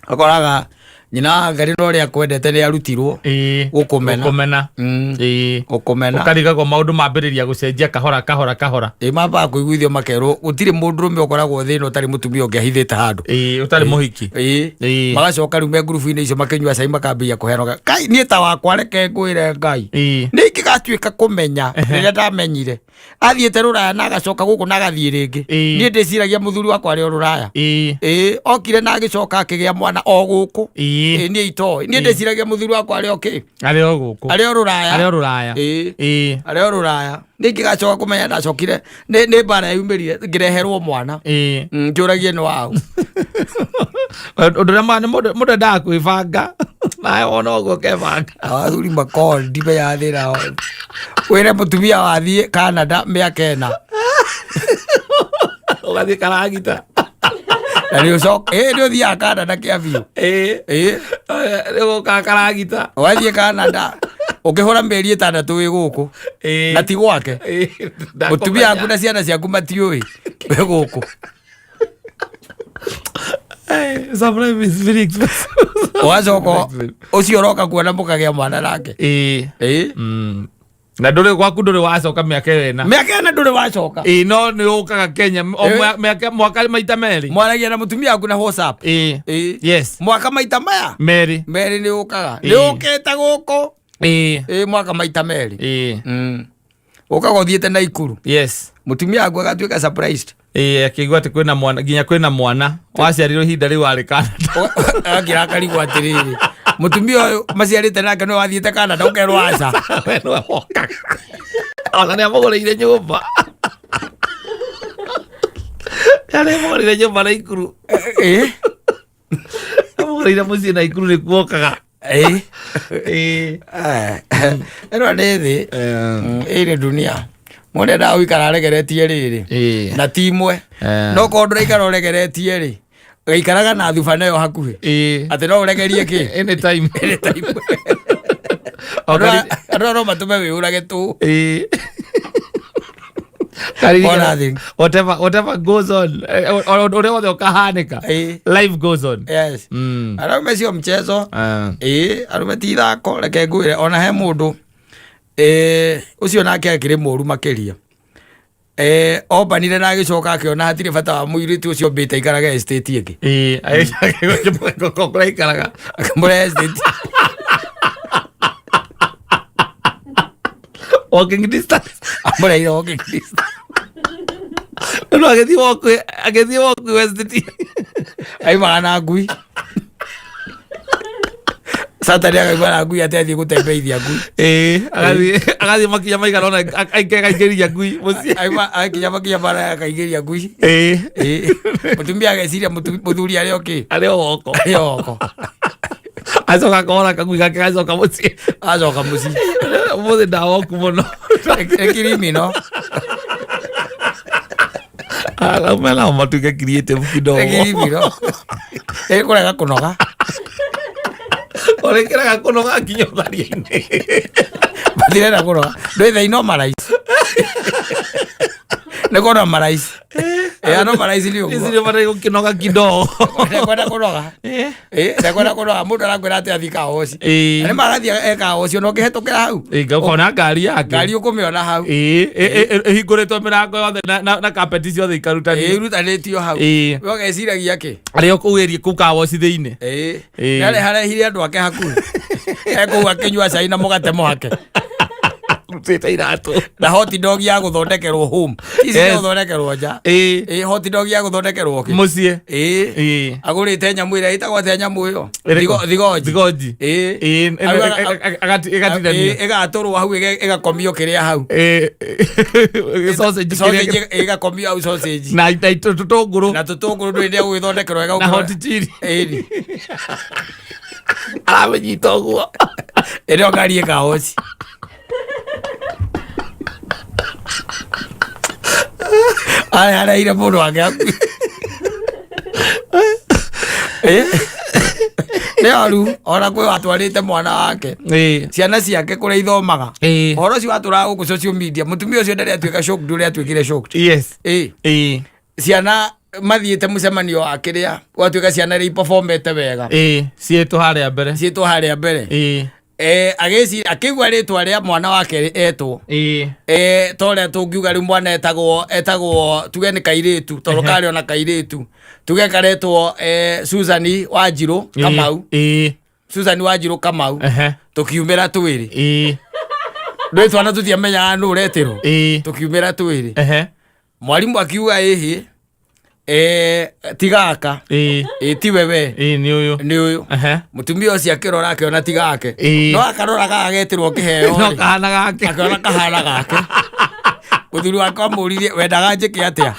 Ũkoraga nyina wa Ngarĩ na ũrĩa akwendete nĩ arutirwo. Ĩĩ. Gũkũmena. Gũkũmena. Ĩĩ. Gũkũmena. Ũkarigagwo maũndũ mambĩrĩria gũcenjia kahora kahora kahora. Ĩĩ, mambaga kũiguithio makerwo gũtirĩ mũndũrũme ũkoragwo thĩna ũtarĩ mũtumia ũngĩ ahithĩte handũ. Ĩĩ, ũtarĩ mũhiki. Ĩĩ. Ĩĩ. Magacoka rĩu me ngurubu-inĩ icio makĩnyua cai makambĩrĩria kũheana. Kai niĩ ta wakwa reke ngwĩre Ngai. Ĩĩ. Nĩ ingĩgatuĩka kũmenya rĩrĩa ndamenyire. Athiĩte rũraya na agacoka gũkũ na agathiĩ rĩngĩ. Ĩĩ. Niĩ ndĩciragia mũthuri wakwa arĩ o rũraya. Ĩĩ. Ĩĩ, okire na agĩcoka akĩgĩa mwana o gũkũ. Ĩĩ. Ĩĩ, niĩ itoĩ. Niĩ ndĩciragia mũthuri wakwa arĩ o kĩ? Arĩ o gũkũ. Arĩ o rũraya. Arĩ o rũraya. Ĩĩ. Ĩĩ. Arĩ o rũraya. Nĩ ingĩgacoka kũmenya ndacokire nĩ mbara yumĩrire ngĩreherwo mwana. Ĩĩ. Njũragie nĩ waũ. Ũndũ ũrĩa mũndũ endaga kwĩbanga. Nawe wona ũguo ũkebanga. Athuri makoragwo ndimenya thĩna wao. Wĩre mũtumia wathiĩ Canada mĩaka ĩna. Ũgathiĩ karagita. Na nĩ ũcoka, ĩĩ nĩ ũthiaga Canada kĩa biũ. Ĩĩ. Ĩĩ. Nĩ ũgũkaga karagita. Ũgathiĩ Canada. Ũkĩhũra mĩeri 6 wĩ gũkũ. Ĩĩ. Na ti gwake. Ĩĩ. Mũtumia waku na ciana ciaku matiũĩ wĩ gũkũ. Sometimes it's very expensive. Ũgacoka ũcio ũroka kuona mũkagĩa mwana nake. Ĩĩ. Ĩĩ. Na ndũrĩ gwaku ndũrĩ wacoka mĩaka ĩyo ĩna. Mĩaka ĩna ndũrĩ wacoka. Ĩĩ, no nĩ ũkaga Kenya o Ĩĩ. mĩaka mwaka maita merĩ. Mwaragia na mũtumia waku na WhatsApp. Ĩĩ. Ĩĩ. Yes. Mwaka maita maya Merĩ. merĩ nĩ ũkaga. Ĩĩ. Nĩ ũkĩte gũkũ. Ĩĩ. Ĩĩ, mwaka maita merĩ. Ĩĩ. Ũkaga ũthiĩte Naikuru. Yes. Mũtumia waku agatuĩka surprised. Ĩĩ, akĩigua atĩ kwĩna mwana, nginya kwĩna mwana waciarirwo ihinda rĩu arĩ Canada. Akĩra akarigwo atĩrĩrĩ, mũtumia ũyũ maciarĩte nake nĩwe wathiĩte Canada ũkerwo aca. We nĩwe wokaga. Ona nĩ amũgũrĩire nyũmba. Nĩ amũgũrĩire nyũmba Naikuru. Ĩĩ. Ũrĩire mũciĩ na ikuru nĩ kuokaga. Ĩĩ. Ĩĩ. Ĩno nĩ thĩ. Ĩĩ nĩ dunia. Mũndũ endaga gũikara aregeretie rĩrĩ. Ĩĩ. Na ti imwe. No korwo ndũraikara ũregeretie rĩ, gaikaraga na thubana ĩyo hakuhĩ. Ĩĩ. Atĩ no ũregerie kĩ? Anytime. Anytime. O Andũ aya no matũme wĩyũrage tũ. Ĩĩ. Ona thing. Whatever goes on, ũrĩa wothe ũkahanĩka, Ĩĩ. life goes on. Yes. Araume sio mchezo. Ah. Ĩĩ, arũme ti ithako, reke ngwĩre ona he mũndũ ũcio nake akĩrĩ mũru makĩria. Ombanire na agĩcoka akĩona hatirĩ bata wa mũirĩtu ũcio ombĩte aikarage estate ĩngĩ. Ĩĩ, agĩcoka kũraikaraga. Akĩmũrehe estate. Walking distance. Amũreheire walking distance. No agĩthiĩ walk West. Aimaga na ngui. Saturday akauma na ngui atĩ athiĩ gũtembeithia ngui. Ĩĩ, agathiĩ makinya maigana ũna akaingĩria ngui mũciĩ. Aima akinya makinya mara akaingĩria ngui. Ĩĩ. Ĩĩ. Mũtumia ageciria mũthuri arĩ o kĩ? Arĩ o woko. Arĩ o woko. Acoka akona kagui gake gacoka mũciĩ. Acoka mũciĩ. Ũmũthĩ ndawoku mũno. Nĩ kirimino. Araume nao matuĩke creative kidogo. Nĩ kirimino. Ĩ kũrega kũnoga. Ũrĩkĩraga kũnoga nginya ũtharia-inĩ. Matirenda kũnoga. Ndwĩ thaa ino maraici. Nĩ kuona maraici. Ĩ ano maraici nĩ Ici ũguo. nĩ bataire gũkĩnoga kidogo. Ndekwenda kũnoga. Ĩ ndekwenda kũnoga mũndũ arakwĩra atĩ athiĩ kaoci. Ĩ. Na nĩ marathiĩ e kaoci ona ũkĩhetũkĩra hau. Ĩ, ũkona ngari yake. Ngari ũkũmĩona hau. Ĩ, ĩhingũrĩtwo mĩrango yothe na kapeti ciothe Ĩ ikarutanio. irutanĩtio hau. Ĩ. We ũgeciragia kĩ? Arĩ o kũu area kũu kawoci thĩinĩ. Ĩ. Ĩ. Nĩ arehire andũ ake hakuhĩ. Ekũu akĩnyua cai na mũgate mũhake. Rutĩte iratũ. Na hot dog ya gũthondekerwo home. Ti cia Yes. gũthondekerwo nja. Ĩ. Ĩ hot dog ya gũthondekerwo kĩ? Mũciĩ. Ĩ. Ĩ. Agũrĩte nyamũ ĩrĩa ĩtagwo atĩa nyamũ ĩyo? Ĩrĩkũ? Thigoji. Thigoji. Ĩ. Ĩ, ĩgatinanio. Ĩ, ĩgatũrwo hau ĩgakomio kĩrĩa hau. Ĩ, sausage Sausage kĩrĩa- ĩgakomio hau sausage. na tũtũngũrũ Na tũtũngũrũ ndũrĩ nĩ gũgĩthondekerwo na hot chili. Ĩni. Aramĩnyita ũguo. Ĩrĩa ngari ĩkaoci. Aya areire mũndũ wake hakuhĩ. Ĩ? Nĩ oru ona kwĩ watwarĩte mwana wake Ĩ. ciana ciake kũrĩa ithomaga Ĩ. ũhoro ũcio watũraga gũkũ social media mũtumia ũcio ndarĩ atuĩka shocked ũrĩa atuĩkire shocked Yes. Ĩ. Ĩ. Ciana mathiĩte mũcemanio wa kĩrĩa gwatuĩka ciana iria iperformete wega Ĩ, ciĩtwo harĩa mbere. ciĩtwo harĩa mbere. Ĩ. Agĩciria akĩigua rĩtwa rĩa mwana wake etwo. Ĩ. Ta ũrĩa tũngiuga rĩu mwana etagwo tuge nĩ kairĩtu tondũ karĩ ona kairĩtu tuge karetwo Susan Wanjirũ Kamau. Ĩ. Susan Wanjirũ Kamau. Ehe. Tũkiumĩra twĩrĩ. Ĩ. Ndũĩ twana tũtiamenyaga nũ ũretĩrwo. Ĩ. Tũkiumĩra twĩrĩ. Ehe. Mwarimu akiuga ĩhĩ ti gaka. Ĩ. Ĩ tiwe we. Ĩ, nĩ ũyũ. Nĩ ũyũ. Ehe. Mũtumia ũcio akĩrora akĩona ti gake. Ĩ. No akarora gagetĩrwo kĩheo No rĩ. kahana gake. Akĩona kahana gake. Mũthuri wake amũririe wendaga njĩke atĩa?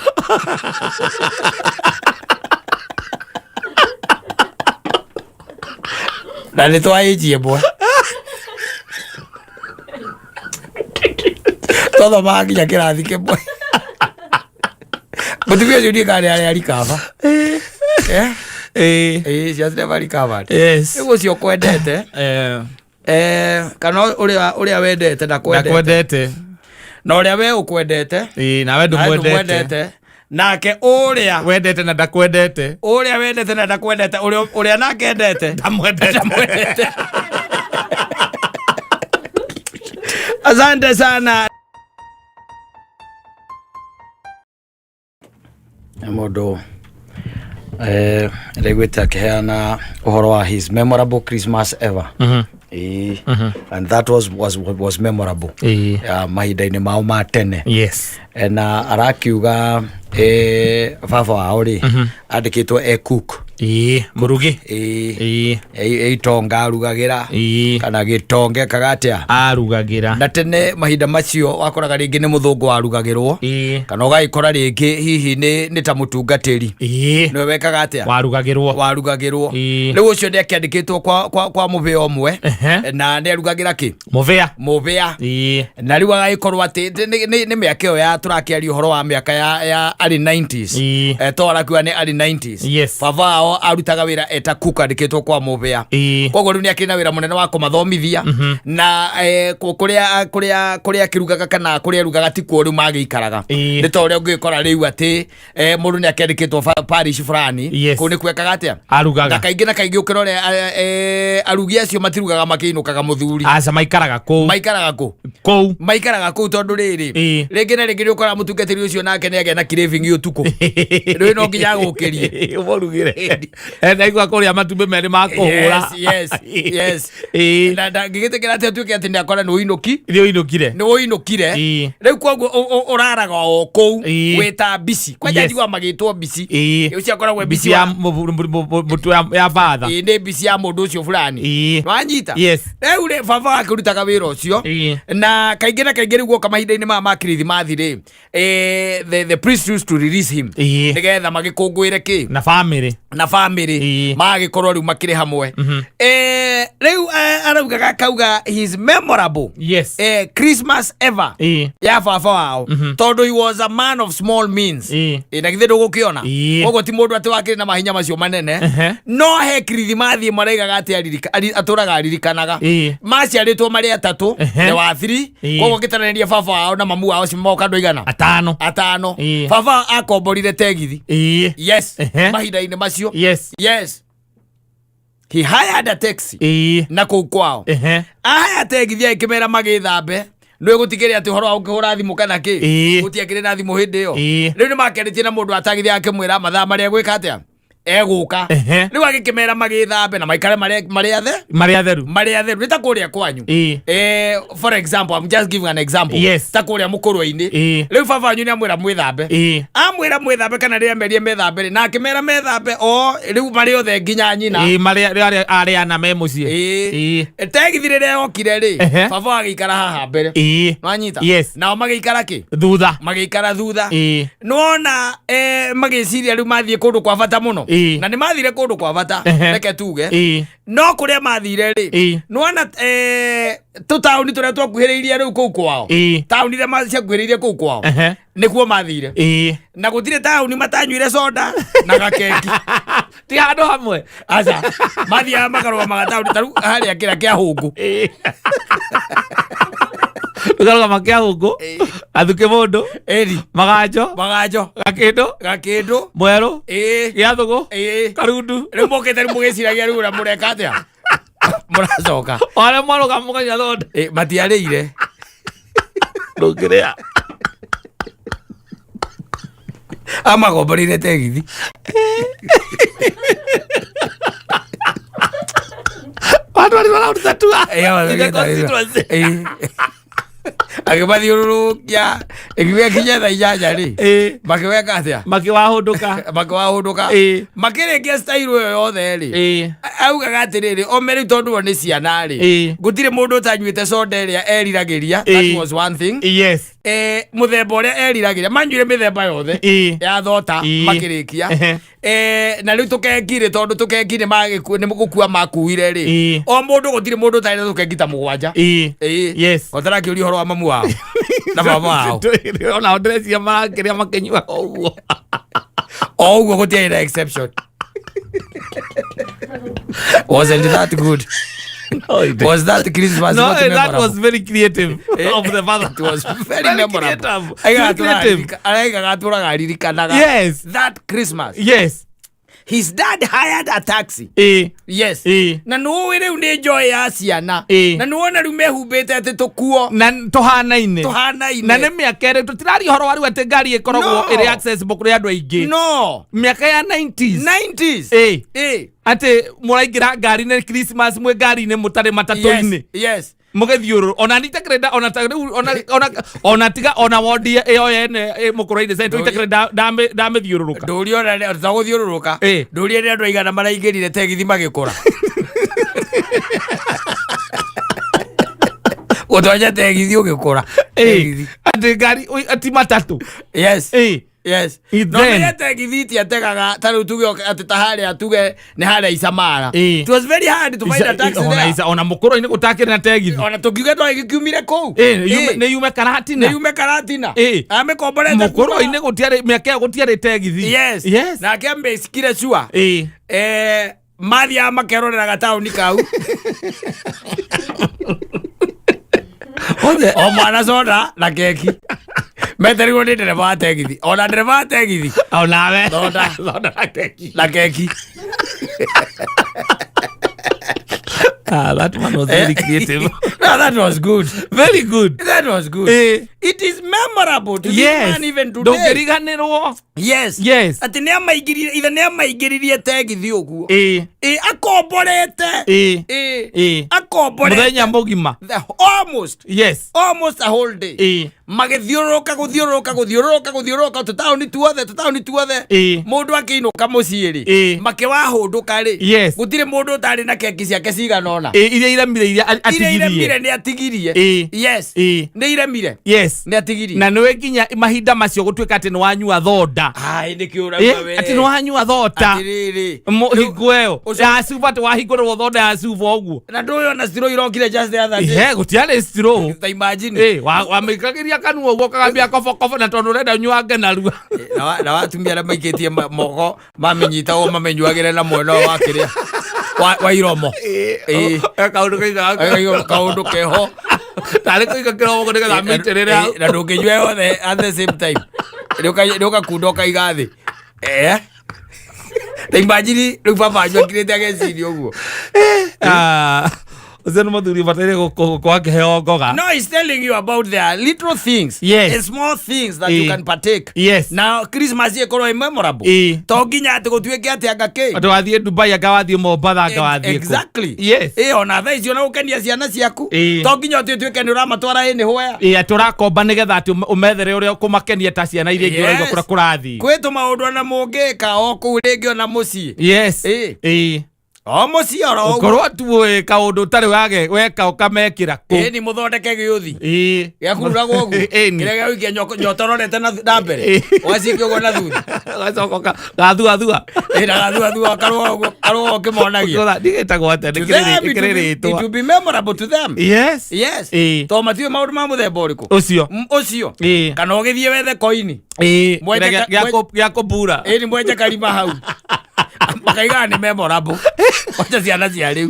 Na nĩ twaĩnji ĩmwe. Twathomaga nginya kĩrathi kĩmwe. Mũtumia ũcio ndiũĩ kana nĩ arĩa recover. Eh? Ĩ. Ĩ, she has never recovered. Yes. Rĩu ũcio ũkwendete, kana ũrĩa wendete ndakwendete. Ndakwendete. Na ũrĩa we ũkwendete, Ĩ, nawe nawe ndũmwendete. ndũmwendete. Nake ũrĩa wendete na ndakwendete. Ũrĩa wendete na ndakwendete, ũrĩa nake endete ndamwendete. Ndamwendete. Asante sana. Nĩ mũndũ ndaiguĩte akĩheana ũhoro wa his memorable Christmas ever. Ĩĩ. And that was memorable. Ĩĩ. Ya mahinda-inĩ mao ma tene. Yes. Na arakiuga baba wao rĩ andĩkĩtwo e cook. Ĩĩ, mũrugi. Ĩĩ. Ĩĩ. Ĩ itonga arugagĩra. Ĩĩ. Kana gĩtonge kaga atĩa. Arugagĩra. Na tene mahinda macio wakoraga rĩngĩ nĩ mũthũngũ warugagĩrwo, kana ũgagĩkora rĩngĩ hihi nĩ ta mũtungatĩri nĩwe wekaga atĩa, warugagĩrwo. Warugagĩrwo. Rĩu ũcio nĩ akĩandĩkĩtwo kwa mũbĩa ũmwe, na nĩ arugagĩra kĩ? Mũbĩa. Mũbĩa. Na rĩu agagĩkorwo atĩ nĩ mĩaka ĩyo ya tũrakĩaria ũhoro wa mĩaka ya early 90s. To arakiuga nĩ early 90s. Baba wao arutaga wĩra eta cook, andĩkĩtwo kwa mũbĩa. Koguo rĩu nĩ akĩrĩ na wĩra mũnene wa kũmathomithia na kũrĩa akĩrugaga kana kũrĩa arugaga tikuo rĩu magĩikaraga. Nĩ ta ũrĩa ũngĩkora rĩu atĩ mũndũ nĩ akĩandĩkĩtwo parish fulani, kũu nĩ kwekaga atĩa? Arugaga. Na kaingĩ ũkĩrore, arugi acio matirugaga makĩinũkaga mũthuri. Aca, maikaraga kũu. Maikaraga kũ? Kũu. Maikaraga kũu tondũ rĩrĩ, rĩngĩ na rĩngĩ nĩ ũkoraga mũtungatĩri ũcio nake nĩ agĩa na craving ũtukũ, rĩu no nginya agũkĩrie. Ũmũrugĩre. Ndaigua kũrĩa matumbĩ merĩ ma kũhũra. Yes. Na ndangĩgĩtĩkĩra atĩ atuĩke atĩ nĩ akora nĩ ũinũki. Nĩ ũinũkire. Nĩ ũinũkire. Rĩu koguo ũraraga o kũu wĩta mbici kwanja. Njiguaga magĩtwo mbici. Ũcio akoragwo mbici ya mũtu ya batha. Ĩĩ, nĩ mbici ya mũndũ ũcio fulani. Wanyita? Yes. Rĩu rĩ, baba akĩrutaga wĩra ũcio, na kaingĩ na kaingĩ rĩu guoka mahinda-inĩ maya ma kirithimathi rĩ, the priest used to release him nĩgetha magĩkũngũĩre kĩ? Na family. Na family. Magagĩkorwo rĩu makĩrĩ hamwe. Rĩu araugaga akauga his memorable Christmas ever ya baba wao, tondũ he was a man of small means. Na githĩ ndũgũkĩona? Koguo ti mũndũ atĩ wakĩrĩ na mahinya macio manene. No he kirithimathi ĩmwe araigaga atĩ atũraga aririkanaga. Maciarĩtwo marĩ atatũ, the wa three. Koguo ngĩtaranĩria baba wao na mamu wao moka andũ aigana? Atano. Atano. Baba akomborire tegithi. Yes. Mahinda-inĩ macio. Yes, he hired a taxi na kũu kwao. Ahaya tegithi, agĩkĩmera magĩthambe nĩ gũtikĩrĩ atĩ ũhoro wa ũkĩhũra thimũ kana kĩ. Gũtiakĩrĩ na thimũ hĩndĩ ĩyo. Rĩu nĩ makĩarĩtie na mũndũ wa tagithi, akĩmwĩra mathaa marĩa gwĩka atĩa egũka. Rĩu agĩkĩmera magĩthambe na maikare marĩ athe. Marĩ atheru. Marĩ atheru. Nĩ ta kũrĩa kwanyu. For example, I'm just giving an example. Ta kũrĩa mũkũrwe-inĩ. Rĩu baba wanyu nĩ amwĩra mwĩthambe. Amwĩra mwĩthambe kana rĩrĩa merie methambe rĩ, na akĩmera methambe o rĩu marĩ othe nginya nyina. Ĩĩ, marĩ arĩa ana me mũciĩ. Tegithi rĩrĩa yokire rĩ, baba agĩikara haha mbere. Nwanyita? Yes. Nao magĩikara kĩ? Thutha. Magĩikara thutha. Nĩwona, magĩciria rĩu mathiĩ kũndũ kwa bata mũno. Na nĩ mathire kũndũ kwa bata. Reke tuge, no kũrĩa mathire rĩ, nĩwona, tũtaũni tũrĩa twakuhĩrĩirie rĩu kũu kwao, taũni iria ciakuhĩrĩirie kũu kwao, nĩkuo mathire. Na gũtirĩ taũni matanyuire soda na gakeki. Ti handũ hamwe. Aca, mathiaga makarũgamaga taũni tarĩu harĩa kĩrĩa kĩa hũngũ. Tũkarũgama kĩa hũngũ, athuke mũndũ, ĩri maganjo, maganjo, gakĩndũ, gakĩndũ, mwerũ, gĩathũgũ, karundu. Rĩu mokĩte rĩu mũgĩciragia rĩu ũrĩa mũreka atĩa, mũracoka. O arĩa mwarũgama mũkanyua thonda. Ĩ, matiarĩire. Ndũngĩrĩa. Amagomboreire tegithi. Andũ arĩa mararuta tua in the constituency. Agĩmathiũrũrũkia ĩgĩkinya thaa 8 rĩ, makĩweka atĩa? Makĩwahũndũka. Makĩwahũndũka. Makĩrĩkia style ĩyo yothe rĩ, augaga atĩrĩrĩ, ome rĩu tondũ o nĩ ciana rĩ, gũtirĩ mũndũ ũtanyuĩte soda ĩrĩa eriragĩria. That was one thing. Mũthemba ũrĩa eriragĩria, manyuire mĩthemba yothe ya thota. Makĩrĩkia, na rĩu tũkengi rĩ, tondũ tũkengi nĩ nĩ gũkua makuire rĩ, o mũndũ, gũtirĩ mũndũ ũtarĩ na tũkengi ta mũgwanja. Ũtarakĩũria ũhoro wa mamu wao na baba wao. Onao ndĩreciria marakĩrĩa makĩnyua ũguo. O ũguo, gũtiarĩ na exception. Wasn't that good? No, it Was that Christmas No, not that memorable? was very creative of the father. It was very Very memorable. creative. Very creative. Araigaga atũraga aririkanaga that Christmas his dad hired a taxi. Yes. Na nũĩ rĩu nĩ joy ya ciana. Na nĩwona rĩu mehumbĩte atĩ tũkuo Na tũhanaine. Tũhanaine. Na nĩ mĩaka ĩrĩ tũtiraria ũhoro wa rĩu atĩ ngari ĩkoragwo No. ĩrĩ accessible kũrĩ andũ aingĩ. No. Mĩaka ya 90s. 90s. Atĩ mũraingĩra ngari-inĩ Christmas, mwĩ ngari-inĩ mũtarĩ matatũ-inĩ. Yes. Mũgĩthiũrũrũ ona ni itakĩrĩ ona ta rĩu ona tiga ona wondi ĩyo yene mũkũrũ-inĩ central itakĩrĩ ndamĩthiũrũrũka. Ndũrie ona tagũthiũrũrũka. Ndũrie nĩ andũ aigana maraingĩrire tegithi magĩkũra. Gũtonya tegithi ũgĩkũra. Tegithi. Atĩ ngari ti matatũ. Yes. Yes. No nĩ tegithi itiategaga ta rĩu tuge atĩ ta harĩa tuge nĩ harĩa Isamara. It was very hard to find a taxi there. Ona mũkũrũ-inĩ gũtakĩrĩ na tegithi. Ona tũkiuge twagĩkiumire kũu. Nĩ yume Karatina. Nĩ yume Karatina. Amĩkomborete. Mũkũrũ-inĩ gũtiarĩ mĩaka ĩyo gũtiarĩ tegithi. Yes. Yes. Nake amĩcikire sure. Mathiaga makerorera gataũni kau. Othe. O mwana soda na keki. Meterirwo nĩ ndereba wa tegithi. Ona ndereba wa tegithi. Onawe. Thonda. Thonda na keki. Na keki. Ah, that one was very creative. No, that was good. Very good. That was good. It is memorable to this man even today. Ndũngĩriganĩrwo. Yes. Yes. Atĩ nĩ amaingĩririe, ithe nĩ amaingĩririe tegithi ũguo. Ĩ akomborete. Ĩ akomborete. Mũthenya mũgima. Almost. Yes. Almost a whole day. Magĩthiũrũrũka gũthiũrũrũka gũthiũrũrũka gũthiũrũrũka tũtaũni tuothe tũtaũni tuothe. Mũndũ akĩinũka mũciĩ rĩ. Makĩwahũndũka rĩ. Yes. Gũtirĩ mũndũ ũtarĩ na keki ciake cigana ũna. Iria iremire iria Iria atigirie. iremire nĩ atigirie. Yes. Nĩ iremire. Yes. Nĩ atigirie. Na nĩwe nginya mahinda macio gũtuĩka atĩ nĩ wanyua thonda. Ai nĩkĩo ũrauga we. Atĩ nĩ wanyua thonda. Atĩrĩrĩ. Hingo ĩyo ya cuba atĩ wahingũrĩrwo thonda ya cuba ũguo. Na ndũĩ ona straw irokire just the other day. Ihe gũtiarĩ straw. Ta imagine. Wamĩikagĩria kanua ũguo ũkagambia kobokobo na tondũ ũrenda ũnyuange narua. Na watumia arĩa maikĩtie moko mamenyitagwo mamenyuagĩre na mwena ũyũ wa kĩrĩa wa iromo. Kaũndũ kaigaga Kaũndũ keho. Tarĩ kũiga kĩromo nĩgetha amĩitĩrĩre hau. Na ndũngĩnyua yothe at the same time. Nĩ ũgakunda ũkaiga thĩ. Ta imagine rĩu baba wanyu akirĩte ageciria ũguo. Ah, ũcio nĩ mũthuri ũbataire gũkorwo akĩheo ngoga. No, he's telling you about the little things. Yes. The small things that you can partake. Yes. Na Christmas ĩkorwo ĩ memorable. To nginya atĩ gũtuĩke atĩ anga kĩ. Atĩ wathiĩ Dubai anga wathiĩ Mombatha anga wathiĩ kũ. Exactly. Yes. Ona thaa ici ona gũkenia ciana ciaku. To nginya ũtĩ ũtuĩke nĩ ũramatwara anywhere. Atĩ ũrakomba nĩgetha atĩ ũmethere ũrĩa ũkũmakenia ta ciana iria ingĩ ũraigua Yes. kũrĩa kũrathiĩ. Kwĩ tũmaũndũ ona mũngĩka o kũu rĩngĩ ona mũciĩ. Yes. O mũciĩ oro ũguo. Ũkorwo tu wĩ kaũndũ ũtarĩ wage weka ũkamekĩra kũ. Ĩni mũthondeke gĩũthi. Gĩa kururagwo ũguo. Kĩrĩa gĩa gũikia nyotororete na mbere. Ũgacikia ũguo na thutha. Ũgacoka gathuathua. Na gathuathua karũa ũguo, karũa ũkĩmonagia. Ndigĩtagwo atĩa, To them, nĩkĩrĩ it rĩtwa. will be memorable to them. Yes. Yes. To matiũĩ maũndũ ma mũthemba ũrĩkũ. Ũcio. Ũcio. Kana ũgĩthiĩ wethe koini. Mwenje Gĩa kũmbura. Ĩni mwenje karima hau. Makaigaga nĩ memorable. Wacha ciana cia rĩu.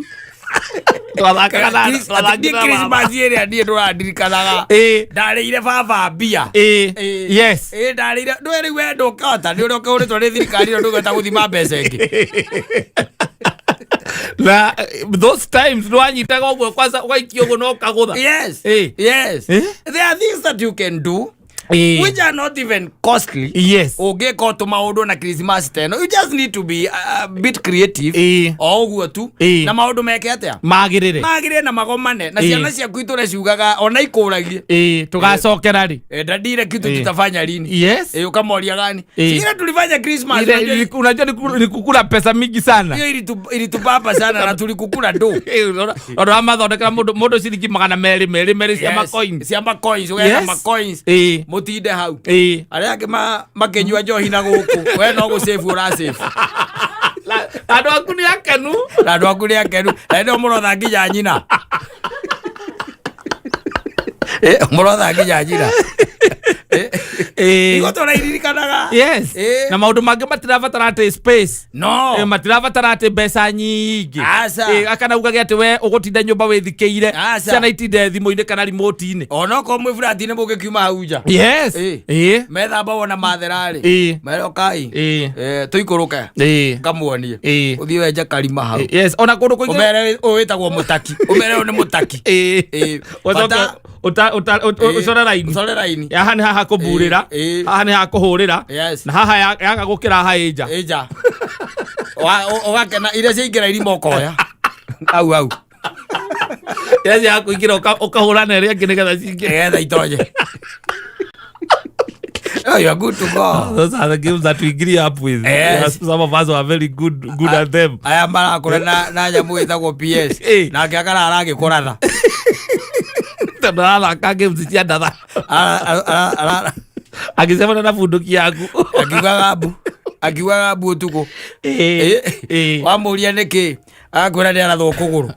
Twathakaga na Atĩ niĩ Christmas ĩrĩa niĩ ndũrandirikanaga. Ndarĩire baba mbia. Yes. Ndarĩire ndũĩ rĩu we ndũngĩhota nĩ ũrĩa ũkĩhũrĩtwo nĩ thirikari ĩyo ndũngĩhota gũthima mbeca ĩngĩ. Na those times nĩwanyitaga ũguo kwanza ũgaikia ũguo na ũkagũtha. Yes. Yes. There are things that you can do which are not even costly. Yes. Ũngĩka o tũmaũndũ na Christmas ta ĩno, you just need to be a bit creative. O ũguo tu. Na maũndũ meke atĩa? Magĩrĩre. Magĩrĩre na magomane. Na ciana ciaku itũre ciugaga ona ikũragie. Tũgacokera rĩ? Daddy ile kitu tutafanya lini? Yes. Ukamoria gani? Si ile tulifanya Christmas. Ile unajua ni kukula pesa mingi sana. Hiyo ilitubamba sana na tulikukula do. Ona wamathondekera mundu ciringi magana merĩ merĩ merĩ cia macoins. Cia macoins, ũgeka macoins. Mũtinde hau. Arĩa angĩ makĩnyua njohi na gũkũ. We no gũsave ũrasave. Na andũ aku nĩ akenu. Na andũ aku nĩ akenu. Na nĩo mũrotha nginya nyina. Mũrotha nginya nyina. Igo tũrairirikanaga. Yes. Na maũndũ mangĩ matirabatara atĩ space. No. Matirabatara atĩ mbeca nyingĩ. Aca. Akana ugage atĩ we ũgũtinda nyũmba wĩthikĩire. Aca. Ciana itinde thimũ-inĩ kana remote-inĩ. Onokorwo mwĩ flat-inĩ mũngĩkiuma hau nja. Yes. Methamba wona mathera-rĩ. Mera ũkai. Tũikũrũke. Ngamuonie. Ũthiĩ wenje karima hau. Yes. Ona kũndũ kũingĩ. Ũmere ũyũ wĩtagwo mũtaki. Ũmere ũyũ nĩ mũtaki. Ũcoke Bata- ũcore raini. Ũcore raini. Haha nĩ haha kũmburĩra. Haha nĩ haha kũhũrĩra. Yes. Na haha yaga gũkĩra haha ĩ nja. Ĩ nja. Ũgakena iria ciaingĩra irima ũkoya. Au au. Ĩrĩa ya kũingĩra ũkahũra na ĩrĩa ĩngĩ nĩgetha cingĩre. Nĩgetha itonye. Oh, you are good to go. Those are the games that we grew up with. Yes. Some of us were very good at them. Aya marakũra na nyamũ ĩtagwo PS. Eh. Nake akarara agĩkũratha. Tondũ arathaka games cia ndatha. Agĩcemania na bunduki yaku. Akiugaga mbu. Akiugaga mbu ũtukũ. Wamũria nĩkĩ? Agakwĩra nĩ arathwo kũgũrũ.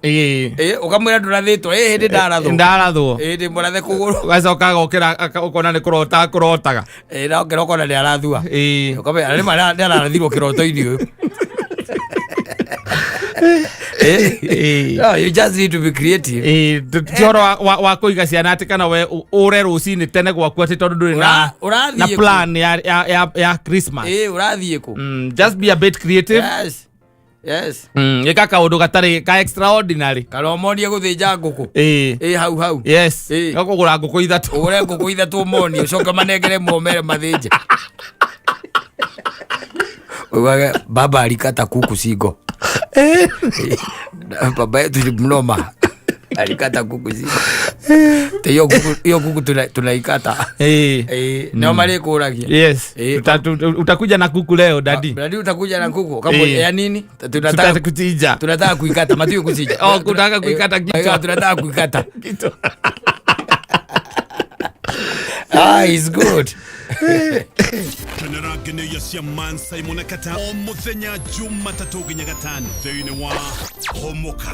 Ũkamwĩra ndũrathĩtwo. Ĩ hĩndĩ ndarathwo. Ndarathwo. Ĩ ndĩ mũrathe kũgũrũ. Ũgacoka agokĩra ũkona nĩ kũrota kũrotaga. Ĩ na ũkĩra ũkona nĩ arathua. Ũkamwĩra rĩmwe nĩ ararathirwo kĩroto-inĩ ũyũ. No, you just need to be creative. Ti ũhoro wa kũiga ciana atĩ kana we ũre rũcinĩ tene gwaku atĩ tondũ ndũrĩ Ũrathiĩ na kũ? plan ya Christmas. Ũrathiĩ kũ? Just be a bit creative. Yes. Yes. Ĩka kaũndũ gatarĩ ka extraordinary. Kana ũmonie gũthĩnja ngũkũ. Hau hau. Yes. No kũgũra ngũkũ ithatũ. Ũgũre ngũkũ ithatũ ũmonie, ũcoke manengere momere mathĩnje. Ugage baba alikata kuku singo. Baba yetu ni mnoma. Alikata kuku singo. Te hiyo kuku, hiyo kuku tunaikata. Nao marĩkũragia. Yes. Utakuja na kuku leo, daddy. Daddy utakuja na kuku. Kama ya nini? Tunataka kuchinja. Tunataka kuikata, matiyo kuchinja. Oh, kutaka kuikata kichwa. Tunataka kuikata. Kichwa. It's good. Kenera ngeneia cia Man Simon Kata o muthenya Jumatatũ nginya Gatano thĩinĩ wa Homoka.